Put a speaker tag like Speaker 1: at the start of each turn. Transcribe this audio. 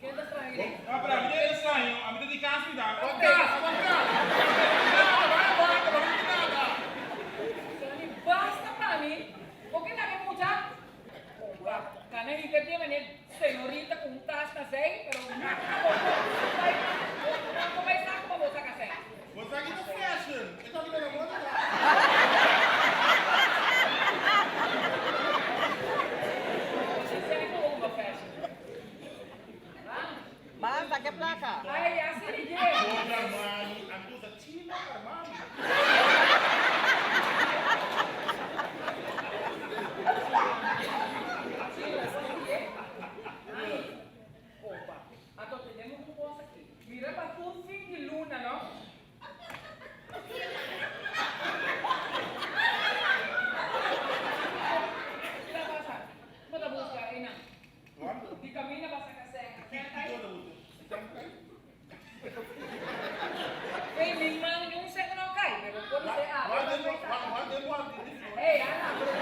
Speaker 1: Ken ta straño ei? Sony, basta pa mi! Bo ke laga e mucha? Oba, kana hika di e manera señorita ku un tas na zei, pero no bo bai no bai sa kuma bo saka sei. Sony ku bo fashion.
Speaker 2: Ban saka e plaka.
Speaker 1: Ay, así di dje. Opa, anto tenemos un cos aki. Mira pa tur fin di luna, no? Kila pasa? Bo ta busca einan. Di camina pa saca sèn. Sèn kai? Ey, mi man ni un sèn no kai, pero por ser awe. Ey, ala.